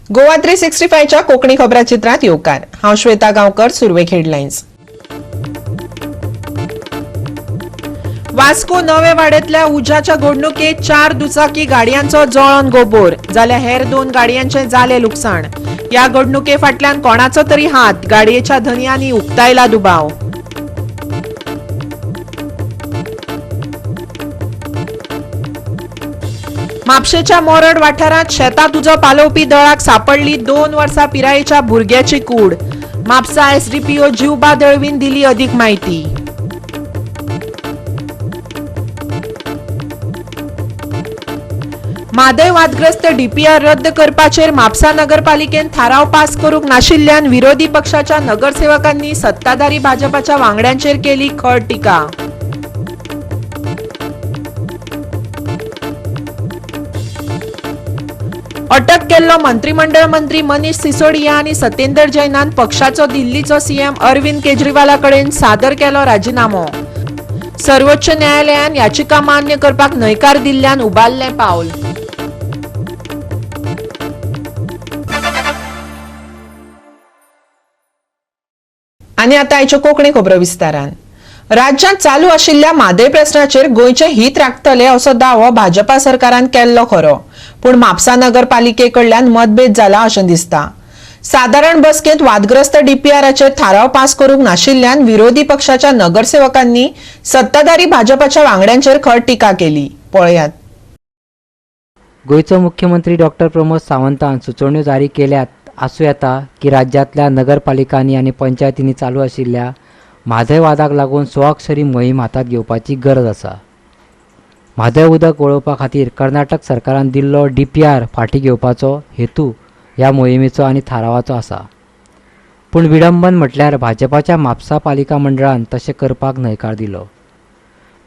गोवा 365 च्या कोकणी खबराचित्रात येवकार. हांव श्वेता गांवकर. सुरवेक हेडलायन्स. वास्को नवे वाड्यातल्या उज्याच्या घडणुकेत 4 दुचाकी गाडयांचो जळोन गोबोर, जाल्यार हेर 2 गाडयांचें जालें लुकसाण. ह्या घडणुके फाटल्यान कोणाचो तरी हात, गाडयेच्या धनयांनी उक्तायला दुबाव. म्हापशेच्या मोरड वाठारांत शेतांत उजो पालोवपी दळाक सापडली 2 वर्सां पिरायेच्या भुरग्याची कूड. म्हापसा एसडीपीओ जिवबा दळवीन दिली अधिक माहिती. म्हादय वादग्रस्त डीपीआर रद्द करपाचेर म्हापसा नगरपालिकेन थाराव पास करूंक नाशिल्ल्यान विरोधी पक्षाच्या नगरसेवकांनी सत्ताधारी भाजपाच्या वांगड्यांचेर केली खर टिका. अटक केल्लो मंत्रिमंडळ मंत्री मनीष सिसोडिया आनी सत्येंदर जैनान पक्षाचो दिल्लीचो सीएम अरविंद केजरीवाला कडेन सादर केलो राजिनामो. सर्वोच्च न्यायालयान याचिका मान्य करपाक न्हयकार दिल्ल्यान उबारलें पावल. आनी आतां आयच्यो कोंकणी खबरो विस्तारान. राज्यांत चालू आशिल्ल्या म्हादय प्रस्नाचेर गोंयचें हित राखतले असो दावो भाजपा सरकारान केल्लो खरो, पूण म्हापसा नगरपालिके कडल्यान मतभेद जाला अशें दिसता. सादारण बसकेंत वादग्रस्त डीपीआराचेर थाराव पास करूंक नाशिल्ल्यान विरोधी पक्षाच्या नगरसेवकांनी सत्ताधारी भाजपाच्या वांगड्यांचेर खर टिका केली. पळयात. गोंयचो मुख्यमंत्री डॉक्टर प्रमोद सावंतान सुचोवण्यो जारी केल्यात आसूं येता की राज्यांतल्या नगरपालिकांनी आनी पंचायतींनी चालू आशिल्ल्या म्हादय वादाक लागून स्वाक्षरी मोहीम हातांत घेवपाची गरज आसा. म्हादय उदक वळोवपा खातीर कर्नाटक सरकारान दिल्लो डीपीआर फाटीं घेवपाचो हेतू ह्या मोहिमेचो आनी थारावाचो आसा. पूण विडंबन म्हटल्यार भाजपाच्या म्हापसा पालिका मंडळान तशें करपाक न्हयकार दिलो.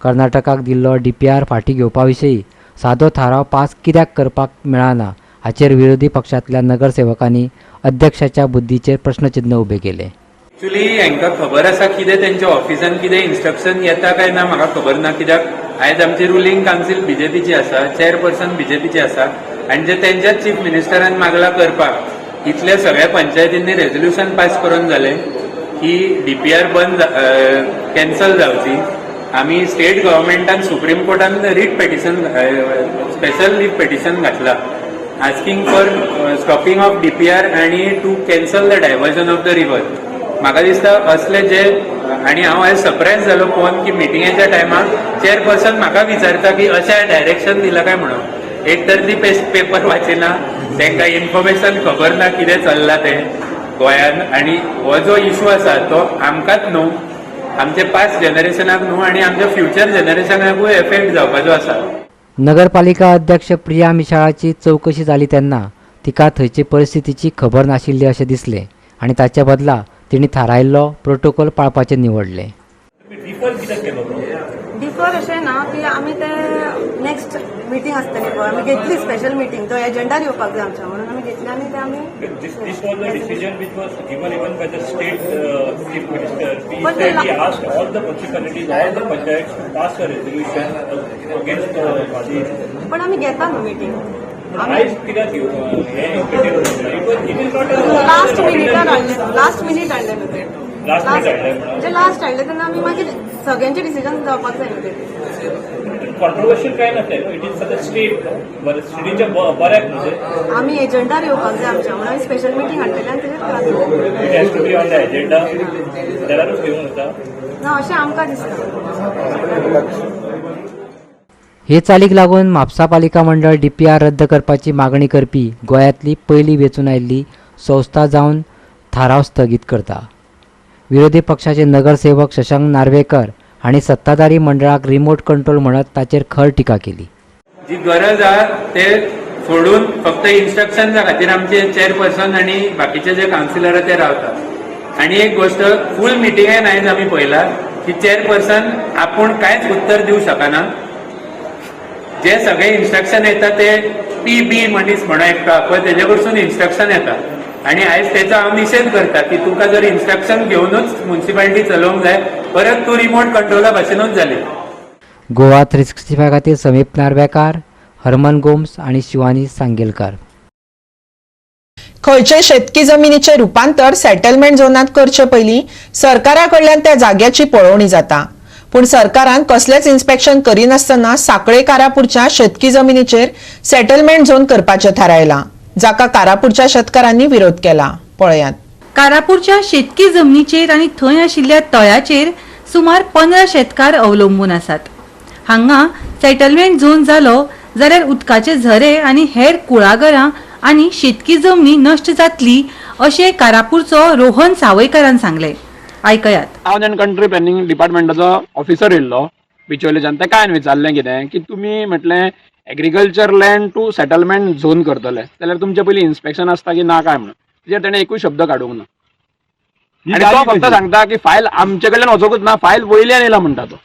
कर्नाटकाक दिल्लो डीपीआर फाटीं घेवपा विशीं सादो थाराव पास कित्याक करपाक मेळना हाचेर विरोधी पक्षांतल्या नगरसेवकांनी अध्यक्षाच्या बुद्धीचेर प्रश्नचिन्ह उबें केलें. एक्चुली हांकां खबर आसा कितें तेंच्या ऑफिसान कितें इन्स्ट्रक्शन येता काय ना म्हाका खबर ना, कित्याक आयज आमची रुलींग कावन्सील बीजेपीची आसा, चेअरपर्सन बीजेपीची आसा आनी जे तेंच्याच चीफ मिनिस्टरान मागला करपाक, इतल्या सगळ्या पंचायतींनी रेजोल्युशन पास करून जालें की डीपीआर बंद कॅन्सल जावची. आमी स्टेट गव्हर्मेंटान सुप्रीम कोर्टान writ petition, special writ petition घातला asking for stopping of DPR आनी to cancel the diversion of the river. म्हाका दिसता असले जे, आनी हांव आयज सरप्रायज जालो पळोवन की मिटिंगेच्या टायमार चेअरपर्सन म्हाका विचारता की अशें डायरेक्शन दिलां काय म्हणून. एक तर ती पेपर वाचिना, तांकां इन्फॉर्मेशन खबर ना कितें चल्लां तें गोंयान. आनी हो जो इशू आसा तो आमकांच न्हू, आमचे पास्ट जनरेशनाक न्हू आनी आमच्या फ्युचर जनरेशनाकूय एफेक्ट जावपाचो आसा. नगरपालिका अध्यक्ष प्रिया मिशाळाची चवकशी जाली तेन्ना तिका थंयचे परिस्थितीची खबर नाशिल्ली अशें दिसलें आनी ताचे बदला तिणें थारायल्लो प्रोटोकॉल पाळपाचें निवडलें. डिफर कित्याक केलो तो? डिफर अशें ना की आमी ते नेक्स्ट मिटींग आसतली पळय, आमी घेतली स्पेशल मिटींग, तो एजंडार येवपाक जाय आमच्या म्हणून आमी घेतली आनी ते आमी This was the decision which was given even by the state chief minister. He But said the he asked all the municipalities, all the panchayats to pass a resolution against the Mhadei. पण आमी घेता न्हू meeting. पण आयज कित्याक हें continue it is not a last मिनिटार हाडलें, last minute हाडलें न्हू ते. Last minute हाडलें म्हणून. म्हणजे लास्ट हाडलें तेन्ना आमी मागीर सगळ्यांचे डिसिजन जावपाक जाय न्हू ते. कॉन्ट्रोवर्शियल काय नासलें, it is for the state, बरें स्टेटीच्या बऱ्याक न्हू ते. आमी एजंडार येवपाक जाय आमच्या म्हणून आमी स्पेशल मिटींग हाडलेलें आनी तेजेर घातलें. It has to be on the agenda, जाल्यारूच घेवंक जाता. ना अशें आमकां दिसता. हे चालीक लागून म्हापसा पालिका मंडळ डीपीआर रद्द करपाची मागणी करपी गोंयांतली पयली वेंचून आयिल्ली संस्था जावन थाराव स्थगीत करता. विरोधी पक्षाचे नगरसेवक शशांक नार्वेकर हांणी सत्ताधारी मंडळाक रिमोट कंट्रोल म्हणत ताचेर खर टिका केली. जी गरज आहा ते सोडून फक्त इन्स्ट्रक्शन्सा खातीर आमचे चेअरपर्सन आनी बाकीचे जे कावन्सिलर आहा ते रावतात. आनी एक गोश्ट, फूल मिटिंगेन आयज आमी पळयला की चेअरपर्सन आपूण कांयच उत्तर दिवंक शकना. जे सगळे इन्स्ट्रक्शन येता ते पी बी मनीस म्हणून एकटो पळय तेजे कडसून इन्स्ट्रक्शन येता आनी आयज तेचो हांव निशेध करता की तुका जर इन्स्ट्रक्शन घेवनूच मुन्सिपालिटी चलोवंक जाय, परत तूं रिमोट कंट्रोला भशेनूच जाली. गोवा 365 खातीर समीप नार्वेकार, हरमन गोम्स आनी शिवानी सांगेलकार. खंयचे शेतकी जमिनीचे रुपांतर सेटलमेंट झोनात करचे पयलीं सरकारा कडल्यान त्या जाग्याची पळोवणी जाता. पूण सरकारान कसलेच इन्स्पेक्शन करिनासतना साखळे कारापूरच्या शेतकी जमिनीचेर सेटलमेंट झोन करपाचें थारायलां, जाका कारापूरच्या शेतकारांनी विरोध केला. पळयात. कारापूरच्या शेतकी जमनीचेर आनी थंय आशिल्ल्या तळ्याचेर सुमार 15 शेतकार अवलंबून आसात. हांगा सेटलमेंट झोन जालो जाल्यार उदकाचे झरे आनी हेर कुळागरां आनी शेतकी जमनी नश्ट जातली अशें कारापूरचो रोहन सावयकारान सांगलें. आयकयात. टावन अँड कंट्री प्लॅनिंग डिपार्टमेंटाचो ऑफिसर येयल्लो बिचोलेच्यान. ताका हांवें विचारलें कितें की तुमी म्हटलें agriculture land to settlement zone करतले जाल्यार तुमचें पयलीं इन्स्पेक्शन आसता की ना काय म्हणून. तेजेर तेणें एकूय शब्द काडूंक ना. आनी तो फक्त सांगता की फायल आमचे कडल्यान वचोंकूच ना, फायल वयल्यान येयला म्हणटा तो.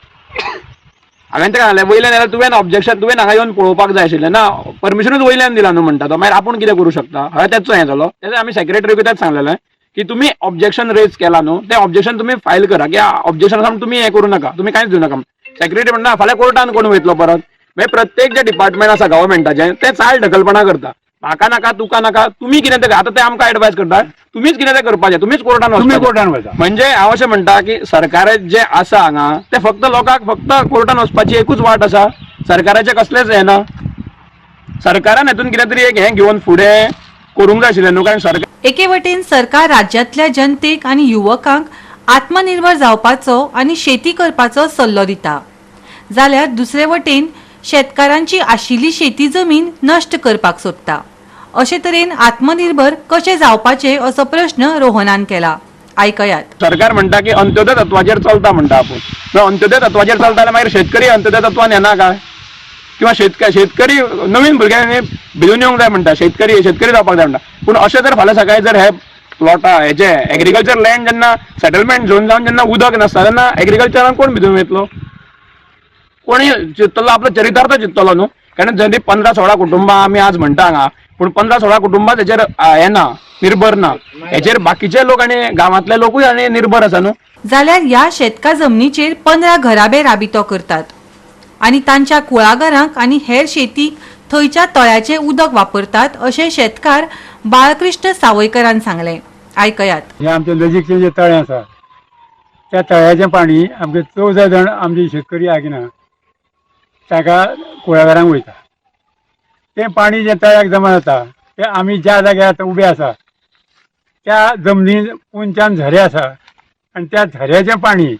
हांवें ताका सांगलें वयल्यान येयला तुवें ऑब्जेक्शन, तुवें हांगा येवन पळोवपाक जाय आशिल्लें ना, परमिशनूच वयल्यान दिला न्हू म्हणटा तो. मागीर आपूण कितें करूं शकता? हय तेचो हें जालो. तेजें आमी सेक्रेटरीकूय तेंच सांगलेलें की तुमी ऑब्जेक्शन रेज केला न्हू, तें ऑब्जेक्शन तुमी फायल करा की ऑब्जेक्शन आसा तुमी हें करूं नाका, तुमी कांयच दिवं नाका. सेक्रेटरी म्हणटा फाल्यां कोर्टान कोण वयतलो परत. मागीर प्रत्येक जे डिपार्टमेंट आसा गव्हर्मेंटाचें तें चाल ढकलपणा करता. म्हाका नाका, तुका नाका, तुमी कितें तें आतां ते आमकां एडवायज करता, तुमीच कितें तें करपाचें, तुमीच कोर्टान वचपाचें. कोर्टान वचा. म्हणजे हांव अशें म्हणटा की सरकार जें आसा हांगा तें फक्त लोकांक फक्त कोर्टान वचपाची एकूच वाट आसा. सरकाराचें कसलेंच हें ना. सरकारान हेतून कितें तरी एक हें घेवन फुडें करूंक जाय आशिल्लें न्हू, कारण सरकार एके वटेन सरकार राज्यांतल्या जनतेक आनी युवकांक आत्मनिर्भर जावपाचो आनी शेती करपाचो सल्लो दिता, जाल्यार दुसरे वटेन शेतकारांची आशिल्ली शेती जमीन नश्ट करपाक सोदता. अशे तरेन आत्मनिर्भर कशें जावपाचें असो प्रश्न रोहनान केला. आयकयात. सरकार म्हणटा की अंत्योदय तत्वाचेर चलता म्हणटा आपूण. अंत्योदय तत्वाचेर चलता जाल्यार मागीर शेतकरी अंत्योदय तत्वान येना काय? किंवा शेतकरी नवीन भुरग्यांनी भिजून येवंक जाय म्हणटा, शेतकरी शेतकरी जावपाक जाय म्हणटा. पूण अशें जर फाल्यां सकाळीं जर हे प्लॉटा हेजे एग्रीकल्चर लँड जेन्ना सेटलमेंट झोन जावन जेन्ना उदक नासता तेन्ना एग्रीकल्चरान कोण भिजून वयतलो? कोणी चिंततलो आपलो चरितार्थ चिंततलो न्हू. कारण जरी 15-16 कुटुंबां आमी आज म्हणटा हांगा, पूण 15-16 कुटुंबां तेजेर हें ना, निर्भर ना. हेजेर बाकीचे लोक आनी गांवांतले लोकूय आनी निर्भर आसा न्हू. जाल्यार ह्या शेतका जमनीचेर 15 घराबे राबितो करतात आनी तांच्या कुळागरांक आनी हेर शेतीक थंयच्या तळ्याचें उदक वापरतात अशें शेतकार बाळकृष्ण सावयकरान सांगलें. आयकयात. हें आमचें नजीकचें जें तळें आसा त्या तळ्याचें पाणी आमगे 14 जाण आमचे शेतकरी आगिना ताका कुळागरांक वयता. तें पाणी जें तळ्याक जमा जाता तें आमी ज्या जाग्यार आतां उबे आसा त्या जमनीन उंचान झरे आसा आनी त्या झऱ्याचें पाणी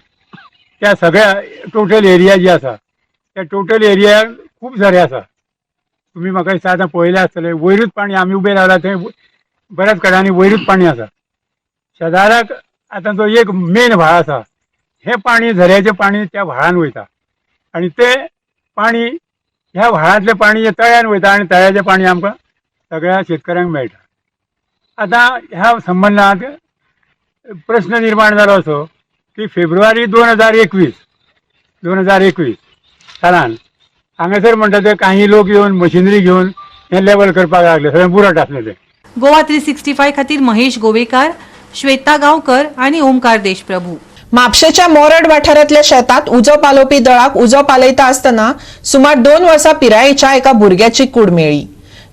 त्या सगळ्या टोटल एरिया जी आसा त्या टोटल एरियाक खूब झरे आसा. तुमी म्हाका दिसता आतां पळयलें आसतलें, वयरूच पाणी आमी उबे रावला थंय बऱ्याच कडांनी वयरूच पाणी आसा. शेजाराक आतां जो एक मेन व्हाळ आसा हें पाणी झऱ्याचें पाणी त्या व्हाळान वयता आनी तें पाणी ह्या व्हाळांतलें पाणी हें तळ्यान वयता आनी तळ्याचें पाणी आमकां सगळ्या शेतकऱ्यांक मेळटा. आतां ह्या संबंदांत प्रश्न निर्माण जालो असो की फेब्रुवारी 2021 सालान हांगासर म्हणटा ते काही लोक येवन मशिनरी घेवन हें लेवल करपाक लागले, सगळें बुरट आसलें तें. गोवा 365 खातीर महेश गोवेकार, श्वेता गांवकर आनी ओमकार देशप्रभू. म्हापशेच्या मोरड वाठारांतल्या शेतात उजो पालोवपी दळाक उजो पालयता आसतना सुमार 2 वर्सां पिरायेच्या एका भुरग्याची कूड मेळ्ळी.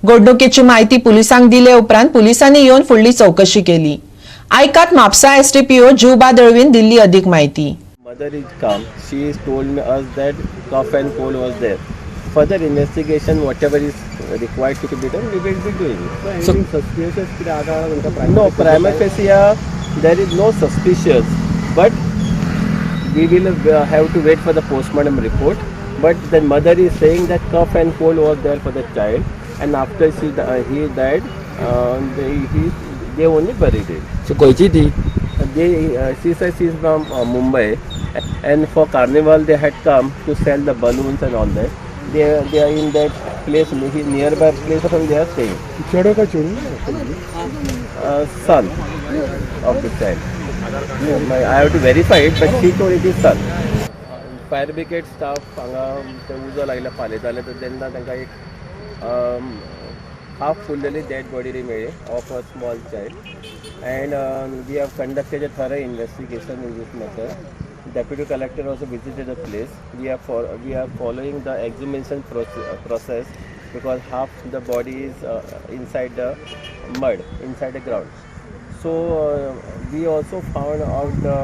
घडणुकेची म्हायती पुलिसांक दिले उपरांत पुलिसांनी येवन फुडली चवकशी केली. आयकात म्हापसा एसडीपीओ जिवबा दळवीन दिल्ली अधिक म्हायती. Mother is calm. She is told me us that cough and cold was there. Further investigation, whatever is required to be done, we will be doing it. So suspicious? No, prima facie there is no suspicious, but we will have to wait for the postmortem report. But the mother is saying that cough and cold was there for the child, and after he died, they only buried it. So खंयची ती? She says she is from Mumbai, and for carnival they had come to sell the balloons and all that. They are in that place, nearby place from they are staying. चेडो काय चेडूं? Son of the child. I have to verify it, but she told it is son. Fire brigade staff हांगा ते उजो लागल्या पालयताले तर तेन्ना तांकां एक हाफ फुल्लेली डेड बॉडी मेळ्ळी of a small child, and we have conducted a thorough investigation in this matter. Deputy collector also visited the place. We are following the exhumation process. because half the body is inside the mud, inside the ground. So we also found out the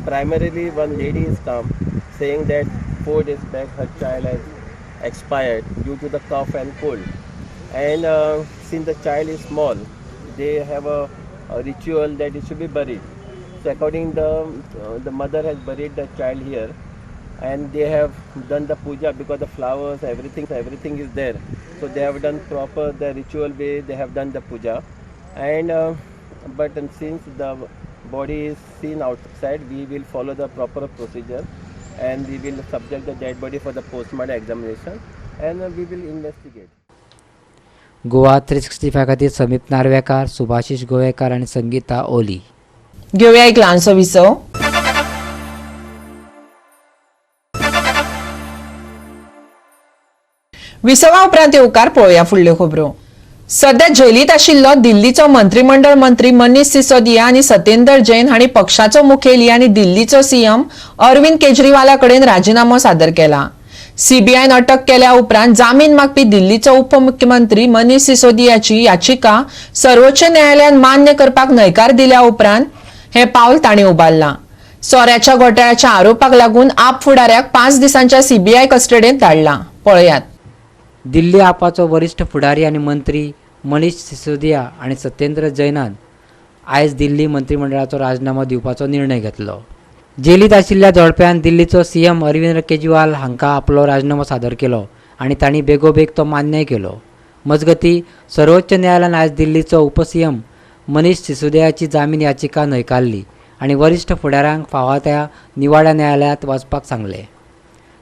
primarily one lady is come saying that 4 days back her child has expired due to the cough and cold, and since the child is small, they have a ritual that it should be buried. So according the mother has buried the child here, and they have done the puja because the flowers, everything is there. So they have done proper the ritual way, they have done the puja, and but since the body is seen outside, we will follow the proper procedure, and we will subject the dead body for the postmortem examination, and we will investigate. Goa 365 खातीर समीप नार्वेकार, सुभाषिश गोवेकार आनी संगीता ओली. घेवया एक ल्हानसो विसव. विसवा उपरांत येवकार पळोवया फुडल्यो खबरो. सध्या जेलीत आशिल्लो दिल्लीचो मंत्रिमंडळ मंत्री मनीष सिसोदिया आनी सत्येंदर जैन हांणी पक्षाचो मुखेली आनी दिल्लीचो सीएम अरविंद केजरीवाला कडेन राजिनामो सादर केला. सीबीआयन अटक केल्या उपरांत जामीन मागपी दिल्लीचो उपमुख्यमंत्री मनीष सिसोदियाची याचिका सर्वोच्च न्यायालयान मान्य करपाक न्हयकार दिल्या उपरांत हे पावल तांणी उबारलां. सोऱ्याच्या घोटाळ्याच्या आरोपाक लागून आप फुडाऱ्याक 5 दिसांच्या सीबीआय कस्टडींत धाडला. पळयात. दिल्ली आपाचो वरिश्ठ फुडारी आनी मंत्री मनीष सिसोदिया आनी सत्येंद्र जैनान आयज दिल्ली मंत्रिमंडळाचो राजिनामो दिवपाचो निर्णय घेतलो. जेलीत आशिल्ल्या जोडप्यान दिल्लीचो सीएम अरविंद केजरीवाल हांकां आपलो राजिनामो सादर केलो आनी तांणी बेगोबेग तो मान्यय केलो. मजगती सर्वोच्च न्यायालयान आयज दिल्लीचो उपसीएम मनीष सिसोदियाची जामीन याचिका न्हयकारली आनी वरिश्ठ फुडाऱ्यांक फावो त्या निवाडा न्यायालयांत वचपाक सांगलें,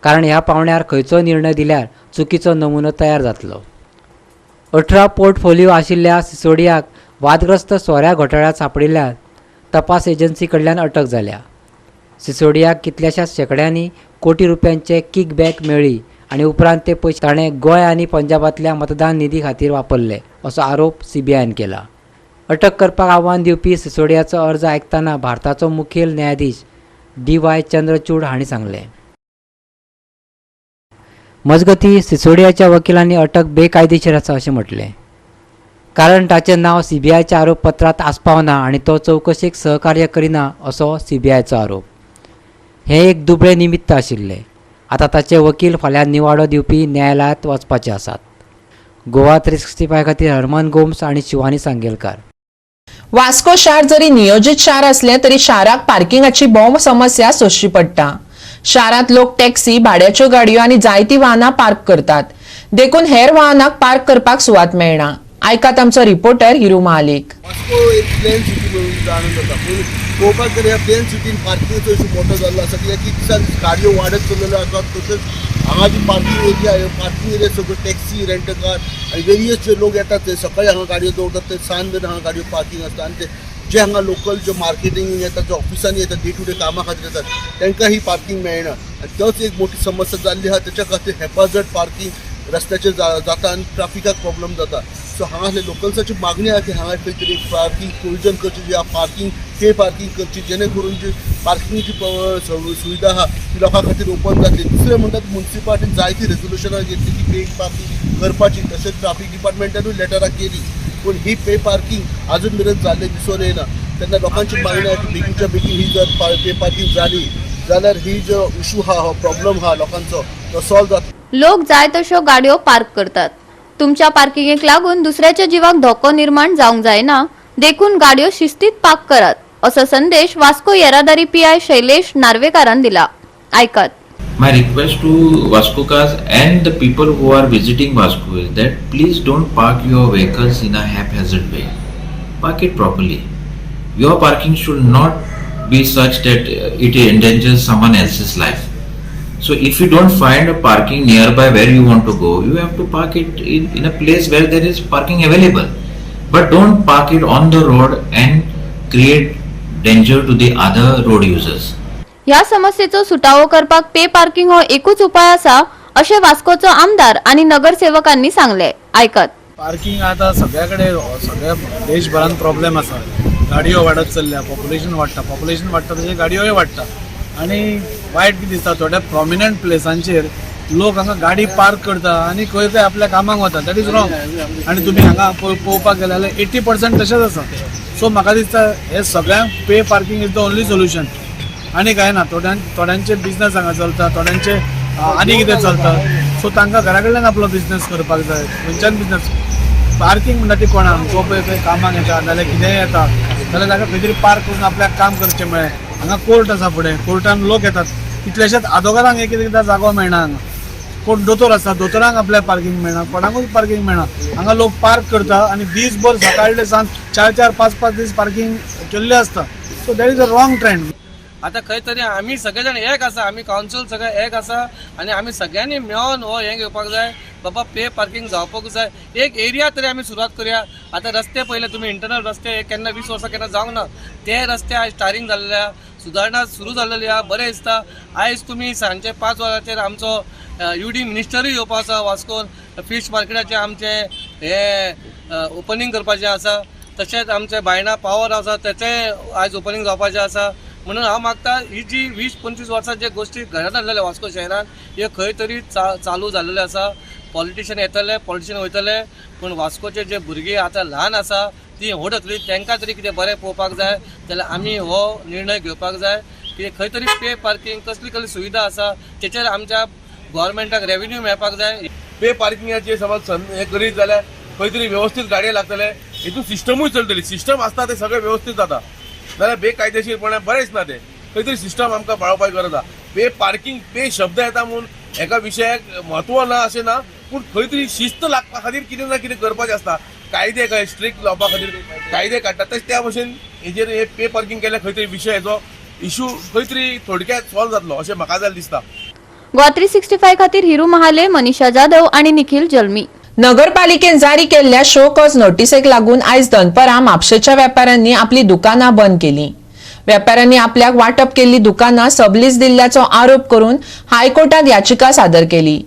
कारण ह्या पावण्यार खंयचोय निर्णय दिल्यार चुकीचो नमुनो तयार जातलो. 18 पोर्टफोलिओ आशिल्ल्या सिसोडियाक वादग्रस्त सोऱ्या घोटाळ्यांत सांपडिल्ल्या तपास एजन्सी कडल्यान अटक जाल्या. सिसोडियाक कितल्याशाच शेंकड्यांनी कोटी रुपयांचे किकबॅक मेळ्ळी आनी उपरांत ते पयशे ताणें गोंय आनी पंजाबांतल्या मतदान निधी खातीर वापरले असो आरोप सीबीआयन केला. अटक करपाक आव्हान दिवपी सिसोडियाचो अर्ज आयकतना भारताचो मुखेल न्यायाधीश डी.वाय. चंद्रचूड हांणी सांगलें. मजगती सिसोडियाच्या वकिलांनी अटक बेकायदेशीर आसा अशें म्हटलें, कारण ताचें नांव सीबीआयच्या आरोपपत्रांत आस्पावना आनी तो चवकशेक सहकार्य करिना असो सीबीआयचो आरोप. हें एक दुबळें निमित्त आशिल्लें. आतां ताचे वकील फाल्यां निवाडो दिवपी न्यायालयांत वचपाचे आसात. गोवा 365 खातीर हरमन गोम्स आनी शिवानी सांगेलकार. वास्को शार जरी नियोजित शार असलें तरी शाराक पार्किंगाची भोव समस्या सोंसची पडटा. शारांत लोक टॅक्सी, भाड्याच्यो गाडयो आनी जायतीं वाहनां पार्क करतात, देखून हेर वाहनांक पार्क करपाक सुवात मेळना. आयकात आमचो रिपोर्टर हिरू महालीक. वास्को एक प्लेन सिटी म्हणून जाणून जाता, पूण पळोवपाक गेल्यार ह्या प्लेन सिटीन पार्किंगचो इशू मोठो जाल्लो आसा. कित्याक की दिसान दीस गाडयो वाडत चल्लेल्यो आसात, तशेंच हांगा जी पार्किंग एरिया, पार्किंग एरिया सगळ्यो टॅक्सी, रेंट कार आनी वेरियस जे लोक येतात ते सकाळी हांगा गाडयो दवरतात, ते सांज मेरेन हांगा गाडयो पार्किंग आसता. आनी ते जे हांगा लोकल जे मार्केटींग येतात, जे ऑफिसांनी येतात, डे टू डे कामां खातीर येतात, तांकां ही पार्किंग मेळना आनी तोच एक मोठी समस्या जाल्ली आसा. तेच्या खातीर हेफाजट पार्किंग रस्त्याचेर जाता आनी ट्राफिकाक प्रॉब्लम जाता. सो हांगासले लोकल्साची मागणी आसा की हांगा खंय तरी पार्किंग प्रोविजन करची, जी पार्किंग पे पार्किंग करची, जेणे करून जी पार्किंगची सुविधा आसा ती लोकां खातीर ओपन जातली. दुसरें म्हणटात मुन्सिपालिटीन जायतीं रेजोल्युशनां घेतली की पे पार्किंग करपाची, तशेंच ट्राफीक डिपार्टमेंटानूय लेटरां केली, पूण ही पे पार्किंग अजून मेरेन जाल्लें दिसून येना. तेन्ना लोकांची मागणी आसा की बेगीनच्या बेगीन ही जर पे पार्किंग जाली जाल्यार ही जो इशू आहा, हो प्रॉब्लम आहा लोकांचो, तो सॉल्व जाता. लोक जाय तश्यो गाडयो पार्क करतात. तुमच्या पार्किंगेक लागून दुसऱ्याच्या जिवाक धोको निर्माण जावंक जायना, देखून गाडयो शिस्तीत पार्क करात, असो संदेश वास्को येरादारी पीआय शैलेश नार्वेकारान दिला. आयकात. My request to Vascocars and the people who are visiting Vasco is that please don't park your vehicles in a haphazard way. Park it properly. Your parking should not be such that it endangers someone else's life. So if you don't find a parking nearby where you want to go, you have to park it in a place where there is parking available. But don't park it on the road and create danger to the other road users. ह्या समस्येचो सुटावो करपाक pay parking हो एकूच उपाय आसा, अशें वास्कोचो आमदार आनी नगरसेवकांनी सांगलें. आयकात. पार्किंग आतां सगळ्या कडेन, सगळ्या देशभरान प्रॉब्लेम आसा. गाडयो वाडत चल्ल्या, पॉप्युलेशन वाडटा, पॉप्युलेशन वाडटा तशें गाडयोय वाडटा. आनी वायट कितें दिसता, थोड्या प्रॉमिनंट प्लेसांचेर लोक हांगा गाडी पार्क करता आनी खंय खंय आपल्या कामाक वता. That is wrong. आनी तुमी हांगा पळोवपाक गेले जाल्यार 80% तशेंच आसा. सो म्हाका दिसता हे सगळ्यांक pay parking is the only solution आनी कांय ना. थोड्यांचे बिजनस हांगा चलता, थोड्यांचे आनी कितें चलता. सो तांकां घरा कडल्यान आपलो बिजनस करपाक जाय. खंयच्यान बिजनस पार्किंग म्हणटा ती कोणाक तो पळय खंय कामाक येता नाजाल्यार कितेंय येता जाल्यार ताका खंय तरी पार्क करून आपल्याक काम करचें मेळ्ळें. हांगा कोर्ट आसा, फुडें कोर्टान लोक येतात. कितलेशेच आदोगारांक एक एकदां जागो मेळना. हांगा कोण दोतोर आसा, दोतोरांक आपल्याक पार्किंग मेळना, कोणाकूच पार्किंग मेळना. हांगा लोक पार्क करता आनी दीसभर सकाळ ते सांज 4-4, 5-5 दीस पार्किंग केल्ले आसता. So that is a wrong trend. आतां खंय तरी आमी सगळे जाण एक आसा, आमी कावन्सील सगळे एक आसा आनी आमी सगळ्यांनी मेळोन हो हें घेवपाक जाय. बाबा, पे पार्किंग जावपाक जाय. एक एरिया तरी आमी सुरवात करुया. आतां रस्ते पळयले तुमी, इंटरनल रस्ते केन्ना 20 वर्सां केन्ना जावंक ना, ते रस्ते आयज टारींग जाल्ले आहा, सुदारणा सुरू जाल्लेली आहा. बरें दिसता. आयज तुमी सांजचे 5 वरांचेर आमचो यु डी मिनिस्टरूय येवपा आसा वास्कोन. फीश मार्केटाचें आमचें हें ओपनींग करपाचें आसा. तशेंच आमचें बायणा पावर आसा, तेचें आयज ओपनींग जावपाचें आसा. म्हणून हांव मागता, ही जी 20-25 वर्सां जे गोश्टी घडत आसलेले वास्को शहरान, ह्यो खंय तरी चालू जाल्लेले आसा. पॉलिटिशियन येतले, पॉलिटिशियन वयतले, पूण वास्कोचे जे भुरगीं आतां ल्हान आसा, ती व्हड जातली, तांकां तरी कितें बरें पळोवपाक जाय. जाल्यार आमी हो निर्णय घेवपाक जाय की खंय तरी पे पार्किंग कसली कसली सुविधा आसा, तेचेर आमच्या गोवोरमेंटाक रेवेन्यू मेळपाक जाय. पे पार्किंगाचे समज हे करीत जाल्यार खंय तरी वेवस्थीत गाडये लागतले. हितून सिस्टमूय चलतली. सिस्टम आसता ते सगळें वेवस्थीत जाता, नाल्यार बेकायदेशीरपणान बरें दिसना तें. खंय तरी सिस्टम आमकां पाळोवपाक गरज आसा. पे पार्किंग, पे शब्द येता म्हणून एका विशयाक म्हत्व ना अशें ना, पूण खंय तरी शिस्त लागपा खातीर कितें ना कितें करपाचें आसता. कायदे काय स्ट्रिक्ट लावपा खातीर कायदे काडटात, तशें त्या भशेन हेजेर हे पे पार्किंग केल्यार खंय तरी विशय हेजो इशू खंय तरी थोडक्यात सॉल्व जातलो अशें म्हाका जाल्यार दिसता. गोवा 365 खातीर हिरू महाले, मनीषा जाधव आणि निखिल जल्मी. नगरपालिकेन जारी केल्ल्या शो कॉज नोटीसेक लागून आयज दनपरां म्हापशेच्या वेपाऱ्यांनी आपली दुकानां बंद केली. वेपाऱ्यांनी आपल्याक वाटप केल्ली दुकानां सबलीज दिल्ल्याचो आरोप करून हायकोर्टात याचिका सादर केली.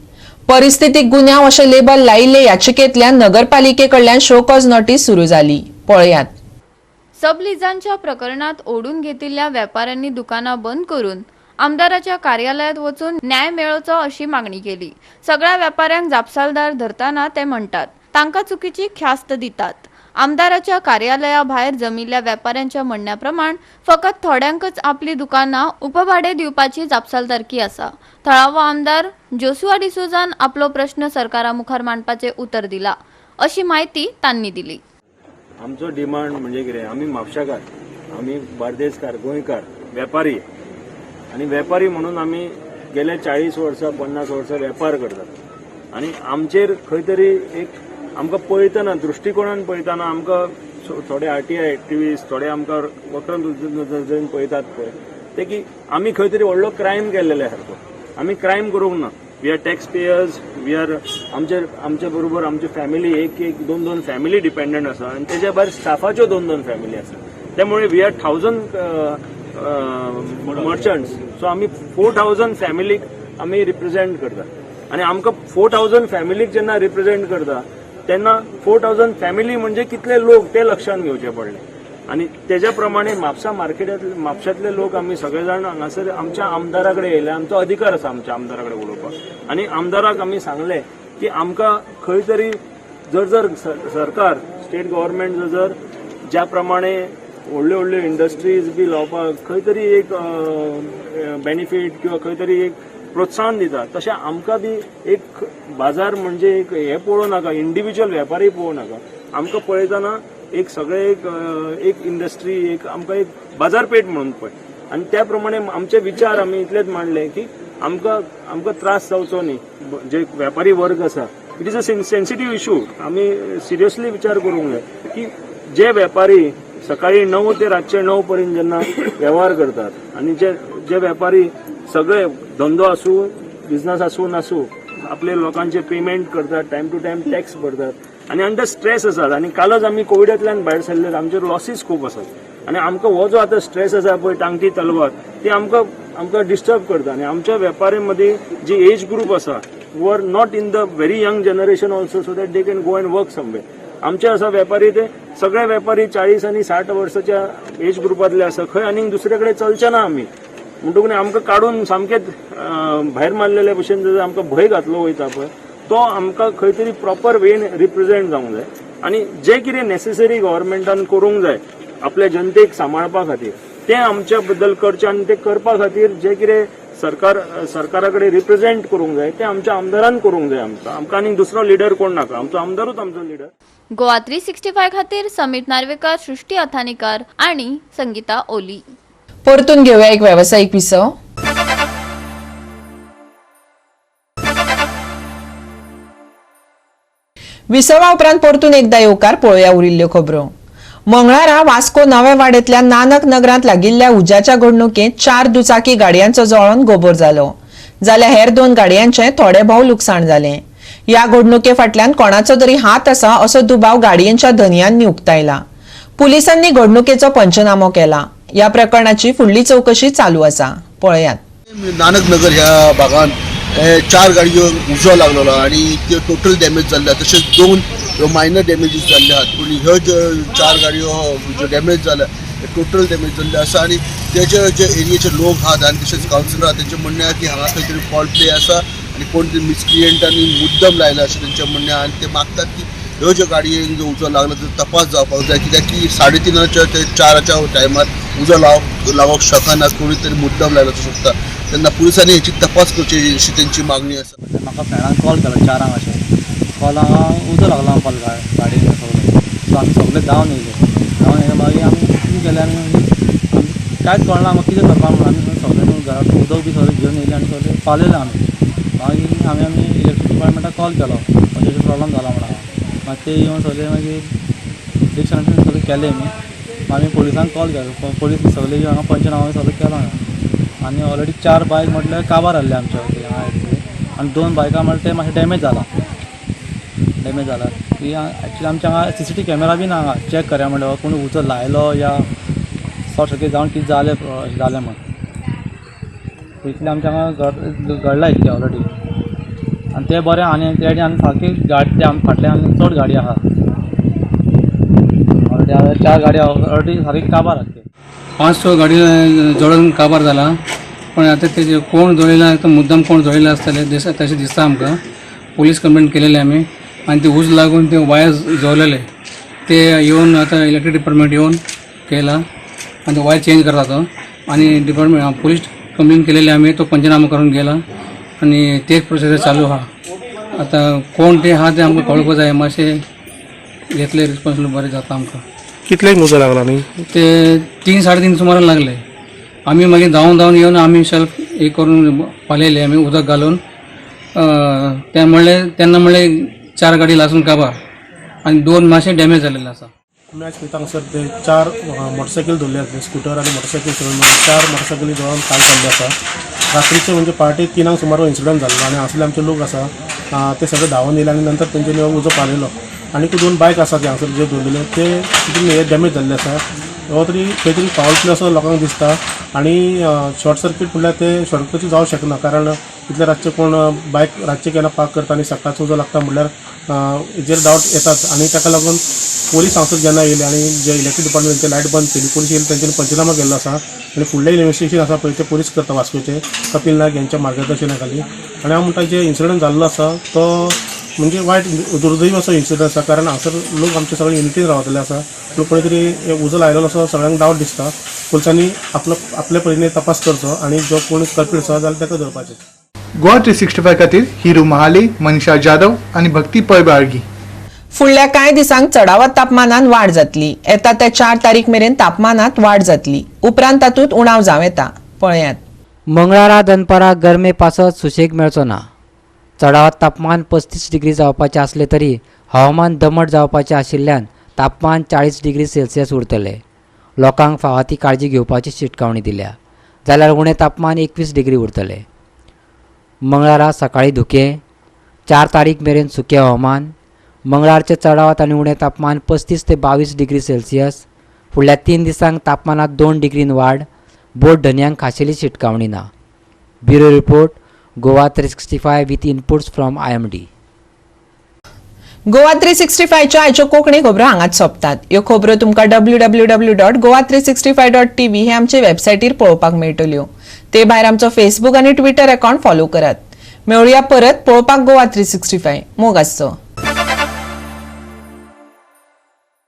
परिस्थितीक गुन्यांव अशें लेबल लायिल्ले याचिकेंतल्यान नगरपालिके कडल्यान शो कॉज नोटीस सुरू जाली. पळयात. सबलिजांच्या प्रकरणात ओढून घेतिल्ल्या वेपाऱ्यांनी दुकानां बंद करून आमदाराच्या कार्यालयात वचून न्याय मेळोवचो अशी मागणी केली. सगळ्या वेपाऱ्यांक जापसालदार धरताना ते म्हणटात, तांकां चुकीची ख्यास्त दितात. आमदाराच्या कार्यालया भायर जमिल्ल्या वेपाऱ्यांच्या म्हणण्या प्रमाण फकत थोड्यांकच आपली दुकानां उपभाडे दिवपाची जापसालदारकी आसा. थळावो आमदार जोसुआ डिसोजान आपलो प्रश्न सरकारा मुखार मांडपाचे उतर दिला, अशी माहिती तांणी दिली. आमचो डिमांड म्हणजे कितें, आमी म्हापशाकार, आमी बार्देसकार, गोंयकार वेपारी आनी वेपारी म्हणून आमी गेले 40 वर्सां, 50 वर्सां वेपार करतात आनी आमचेर खंय तरी एक आमकां पळयतना, दृश्टिकोणान पळयतना आमकां थोडे आरटीआय एक्टिविस्ट, थोडे आमकां वक्र नजरेन पळयतात पळय, ते की आमी खंय तरी व्हडलो क्रायम केल्लेले सारको. आमी क्रायम करूंक ना. We are tax payers. We are आमचे आमचे बरोबर आमची फॅमिली, एक एक दोन दोन फॅमिली डिपेंडंट आसा आनी तेच्या भायर स्टाफाच्यो दोन दोन फॅमिली आसा. त्यामुळे we are 1000 merchants, so आमी 4000 फॅमिलीक आमी रिप्रेझेंट करता आनी आमकां 4000 फॅमिलीक जेन्ना रिप्रेझेंट करता तेन्ना 4000 फॅमिली म्हणजे कितले लोक ते लक्षात घेवचे पडले. आनी तेज्या प्रमाणे म्हापसा मार्केटांतले, म्हापशांतले लोक आमी सगळे जाण हांगासर आमच्या आमदारा कडेन येयले. आमचो अधिकार आसा आमच्या आमदारा कडेन उलोवपाक आनी आमदाराक आमी सांगलें की आमकां खंय तरी जर जर सरकार, स्टेट गव्हर्मेंट जर ज्या प्रमाणे व्हडल्यो व्हडल्यो इंडस्ट्रीज बी लावपाक खंय तरी एक बेनिफीट किंवा खंय तरी एक प्रोत्साहन दिता, तशें आमकां बी एक बाजार म्हणजे एक हें पळोवं नाका, इंडिव्हिज्युअल वेपारी पळोवं नाका. आमकां पळयतना एक सगळे एक इंडस्ट्री, एक आमकां एक बाजारपेठ म्हणून पळय. आनी त्या प्रमाणे आमचे विचार आमी इतलेच मांडले की आमकां त्रास जावचो न्ही. जे वेपारी वर्ग आसा, it is a sensitive issue. आमी सिरियसली विचार करूंक जाय की जे वेपारी सकाळी 9 ते रातचे 9 पर्यंत जेन्ना वेव्हार करतात आनी जे जे वेपारी सगळे धंदो आसूं, बिझनस आसूं नासूं, आपले लोकांचे पेमेंट करतात, टायम टू टायम टॅक्स भरतात आनी अंडर स्ट्रेस आसात. आनी कालच आमी कोविडांतल्यान भायर सरले, आमचेर लॉसीस खूब आसात आनी आमकां हो जो आतां स्ट्रेस आसा पळय, टांगती तलवार, ती आमकां डिस्टर्ब करता. आनी आमच्या वेपारी मदीं जी एज ग्रूप आसा, who are not in the very young generation also, so that they can go and work somewhere. आमचे आसा वेपारी, ते सगळे वेपारी 40 आनी 60 वर्साच्या एज ग्रुपांतले आसा. खंय आनीक दुसरे कडेन चलचे ना आमी. म्हणटकूच आमकां काडून सामकेंच भायर मारलेले भशेन जर आमकां भंय घातलो वयता पळय, तो आमकां खंय तरी प्रॉपर वेन रिप्रेझेंट जावंक जाय आनी जे कितें नेसेसरी गव्हर्मेंटान करूंक जाय आपल्या जनतेक सांबाळपा खातीर तें आमच्या बद्दल करचें आनी तें करपा खातीर जे कितें सरकारा कडेन रिप्रेझेंट करूंक जाय तें आमच्या आमदारान करूंक जाय. आमकां आमकां आनी दुसरो लिडर कोण नाका, आमचो आमदारूच आमचो लिडर. गोवा 365 खातीर समीर नार्वेकर, सृष्टी अथानीकर आणि संगीता ओली. परतून घेऊया एक वेवसायीक विसव. विसवा उपरांत परतून एकदा येवकार पळोवया उरिल्ल्यो खबरो. मंगळारा वास्को नवे वाडेंतल्या नानक नगरांत लागिल्ल्या उज्याच्या घडणुकेंत 4 दुचाकी गाडयांचो जळोन गोबोर जालो, जाल्यार हेर 2 गाडयांचें थोडे भोव लुकसाण जालें. ह्या घडणुके फाटल्यान कोणाचो तरी हात आसा असो दुबाव गाडयेंच्या धनयांनी उक्तायला. पुलिसांनी घडणुकेचो पंचनामो केला. ह्या प्रकरणाची फुडली चवकशी चालू आसा. पळयात. नानक नगर ह्या भागान 4 गाडयो उजो लागलेलो आनी त्यो टोटल डॅमेज जाल्ले, तशेंच 2 मायनर डॅमेजीस जाल्ले आहात. पूण ह्यो ज्यो 4 गाडयो ज्यो डॅमेज जाल्या टोटल डॅमेज जाल्ले आसा आनी तेजे जे एरियेचे लोक आहात आनी तशेंच कावन्सिलर आहात तेंचें म्हणणें आहा की हांगा खंय तरी फॉल्ट प्ले आसा आनी कोण तरी मिसक्रियंटांनी मुद्दम लायला अशें तेंचें म्हणणें आहा आनी ते मागतात की ह्यो ज्यो गाडयेक जो उजो लागला तो तपास जावपाक जाय, कित्याक की 3:30 ते 4 टायमार उजो लागोवंक शकना, कोणी तरी मुद्दम लायलो आसूं शकता. तेन्ना पुलिसांनी हेची तपास करची अशी तेंची मागणी आसा. म्हाका फ्रेंडान कॉल केलो 4 अशें कॉल, हांगा उजो लागला गाडयेन सगळें. सो आमी सगळे धांवन येयले, धांवन येयले मागीर आमी कितें केलें, आमी कांयच कळना आमकां कितें करपाक म्हणून आमी सगळे घरात उदक बी सगळें घेवन येयले आनी सगळें पावलेले आमी. मागीर आमी आमी इलेक्ट्रीक डिपार्टमेंटाक कॉल केलो, अशें प्रॉब्लम जाला म्हणून. मागीर ते येवन सगळे मागीर इलेक्शन सगळें केलें आमी. आमी पोलिसांक कॉल केलो, पोलीस सगळे येवन हांगा पंचनामा सगळें केलो हांगा. आनी ऑलरेडी 4 बायक म्हटल्यार काबार जाल्ले आमच्या हांगा आनी 2 बायकां म्हळ्यार ते मातशें डॅमेज जाला, डॅमेज जाला की एक्चुली आमच्या हांगा CCTV camera बी ना हांगा चॅक करया म्हणल्यार कोण उजो लायलो या शॉर्ट सर्कीट जावन कितें जालें जालें म्हण. इतलें आमच्या हांगा घडलां इतलें ऑलरेडी. आनी तें बरें आनी ते आनी सारकी गाडी ते फाटल्यान आनी चड गाडी आहा ऑलरेडी, 4 गाडी ऑलरेडी सारकी काबार आहा. 500 गाडी जळून काबार जाला, पण आतां तेजे कोण जळयला तो मुद्दम कोण जळयला आसतले तशें दिसता आमकां. पोलीस कंप्लेन केलेले आमी आनी ते उज लागून ते वायर जळलेले ते येवन आतां इलेक्ट्रीक डिपार्टमेंट येवन केला आनी तो वायर चेंज करता तो. आनी डिपार्टमेंट पोलीस कंप्लेन केलेले आमी, तो पंचनामा करून गेला आनी तेच प्रोसेस चालू आहा. आतां कोण ते आहा ते आमकां कळपाक जाय, मातशें घेतले रिस्पॉन्सिबल बरें जाता आमकां. कितल्यांक उजो लागला न्ही? ते 3 साडे 3 सुमारान लागले. आमी मागीर धांवन धांवन येवन आमी सेल्फ हे करून पालयले आमी उदक घालून. ते म्हणलें तेन्ना म्हणलें 4 गाडी लासून काबार आनी 2 मातशें डॅमेज जालेले आसा. आमी आयज पळयता हांगासर ते 4 मोटरसायकल धरले आसले, स्कुटर आनी मोटरसायकल सगळे मेळून 4 मोटरसायकली जळोवन काल जाल्ले आसा. रात्रीचे म्हणजे पहाटे 3 सुमार इन्सिडंट जाल्लो आनी हांगासरले आमचे लोक आसा ते सगळे धांवन येयले आनी नंतर तेंच्यांनी उजो पालयलो. आनी 2 बायक आसा ते हांगासर जे दवरलेले ते तितून हे डॅमेज जाल्ले आसा. हो तरी खंय तरी फावल प्ले असो लोकांक दिसता आनी शॉर्ट सर्कीट म्हणल्यार ते शॉर्ट सर्कीट जावंक शकना, कारण इतले रातचे कोण बायक रातचे केन्ना पार्क करता आनी सकाळचो उजो लागता म्हणल्यार हेजेर डावट येतात. आनी ताका लागून पोलीस हांगासर जेन्ना येयले आनी जे इलेक्ट्रीक डिपार्टमेंट लायट बंद केली, पोलीस येयले तेंच्यांनी पंचनामा केल्लो आसा आनी फुडलें इन्वेस्टिगेशन आसा पळय तें पोलीस करता वास्कोचे कपील नायक यांच्या मार्गदर्शना खाली. आनी हांव म्हणटा जे इन्सिडंट जाल्लो आसा तो म्हणजे वायट दुर्दैवी असो इन्सिडंट आसा, कारण हांगासर लोक आमचे सगळे युनिटीन रावतले आसा. लोक कोणी तरी उजो लायलेलो असो सगळ्यांक डावट दिसता. पोलिसांनी आपलो आपल्या परीने तपास करचो आनी जो कोण कल्पीट आसा जाल्यार ताका धरपाचें. गोवा 365 खातीर हिरू महाले, मनीषा जाधव आनी भक्ती पै बाळगी. फुडल्या कांय दिसांक चडावत तापमानात वाड जातली. येता त्या 4 तारीख मेरेन तापमानात वाड जातली, उपरांत तातूंत उणाव जावं येता. पळयात. मंगळारा दनपारा गरमे पासत सुशेग मेळचो ना. चडावत तापमान 35 डिग्री जावपाचें आसलें तरी हवामान दमट जावपाचें आशिल्ल्यान तापमान 40 डिग्री सेल्सियस उरतलें. लोकांक फावो ती काळजी घेवपाची शिटकावणी दिल्या, जाल्यार उणें तापमान 21 डिग्री उरतलें. मंगळारा सकाळीं धुकें, 4 तारीख मेरेन सुकें हवामान. मंगळारचें चडावत आनी उणें तापमान 35 ते 22 डिग्री सेल्सियस. फुडल्या 3 दिसांक तापमानांत 2 डिग्रीन वाड. बोट धनयांक खाशेली शिटकावणी ना. Bureau report, Goa 365 with inputs from IMD. Goa 365च्या आयच्यो कोंकणी खबरो हांगाच सोंपतात. ह्यो खबरो तुमकां www.goa365.tv हे आमचे वेबसायटीर पळोवपाक मेळटल्यो. ते भायर आमचो फेसबूक आनी ट्विटर अकाउंट फॉलो करात. मेळुया परत पळोवपाक गोवा 365. मोग आसचो.